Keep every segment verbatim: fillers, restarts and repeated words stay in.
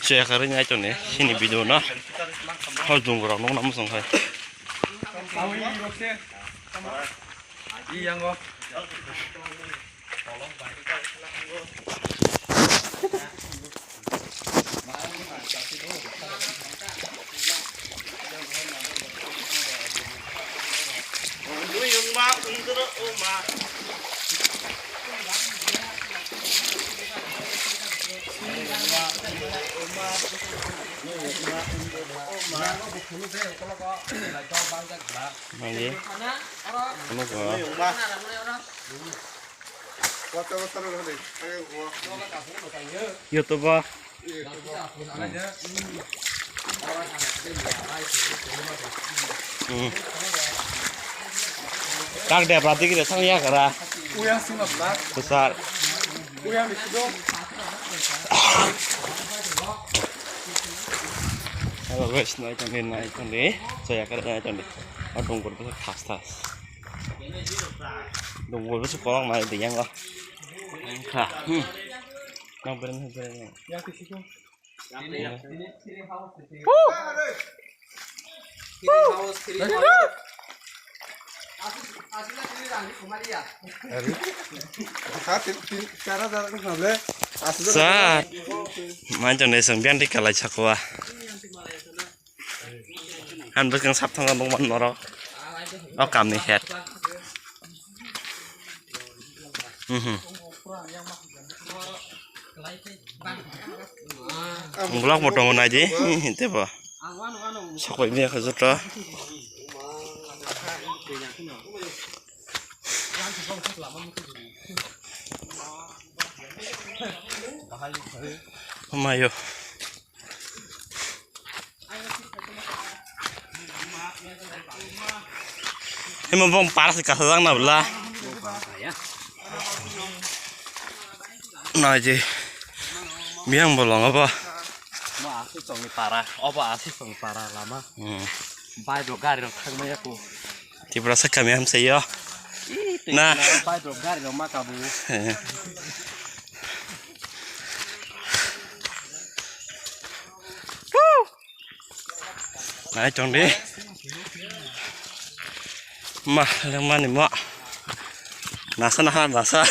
Chaya karwi nai tongni sini video no. Hor dungrok nukna muchung khai. Nangdi. Ano ko. YouTube o. Hmm. Tak de berarti kita sang ya kara. Uyang sih mas lah. Besar. Uyang di situ. Hello guys, nai tong di, nai tong di. Saya kara nai tong di. Adung berapa tas tas. Dungbo bisi kolok nai di yang lah. Kha. Hmm. Nang beren beren. Sa. Manchang dai sang biang di kalai sakwa. Han bwskang sap thangna nukman norok. O kamni head. Mhm. Ang vlog bo tongo naidi. Tebo. Sokoi mia khe joto. Mayo. Imo bong para se kasajak na bwla. Nai je. Biyang bolong abo. Mo aswk chongni para, obo aswk chongni para lama. Hmm. Bike rok gari rok thangmaya ko. Tiprasa kami hamsai yo. Ih, twi Na. Bike rok gari rok ma kabu. Nai tong di. Ma, lengmani mo. Nasa naha, nasa.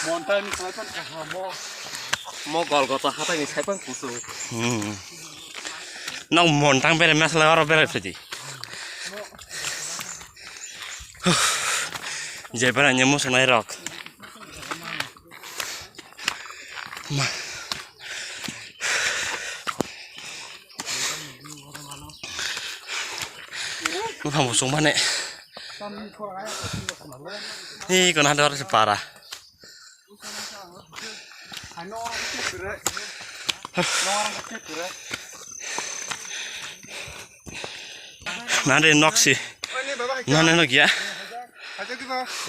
Montai ni saipan kaham mo. Mo Golgota hatai ni saipan kusu. Hmm. Nang montang bere mes la oro bere fedi. Jebra nyemo sonai rok. Ma. Buphang bo chwng mani. Ni kono hande oro se para. Nande nok si. Nande nok ya.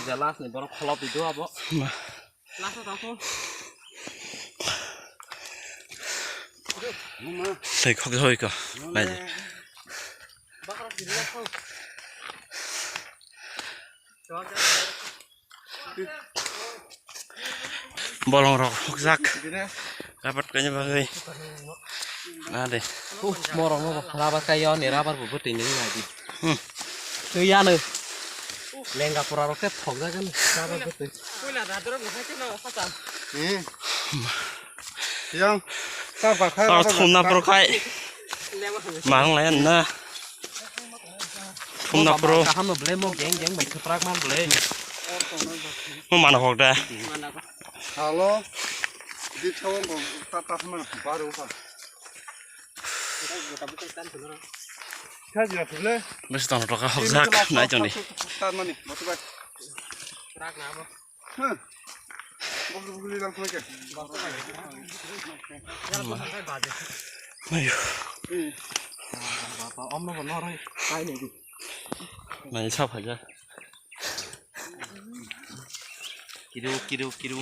Jalas ni borok kholop di do abo. Ma. Tei khok hoi ko. Nai. Bolong rok hokjak. Rabat kanya bagwi. Na de. Uh, morong no rubber kayo ni rubber bo bwtwi ni nai di. Hmm. Twi ya no. Lenga pura rok khe thokjak ani rubber bwtwi. Puila dadro bo hai no khata. Hmm. Yang ta bakha. Aro thumna poro khai. Mang lai na. Thumna poro. Kaham no ble mo geng geng bai khaprak man ble. Mo mana hok da. Halo. Di thawon bo ta ta man baru ka. Kha jira thule. Besi tong toka hok jak nai choni. Ta mani motobai. Trak na bo. Mayo. Nai sa phaja. Kiru, kiru, kiru.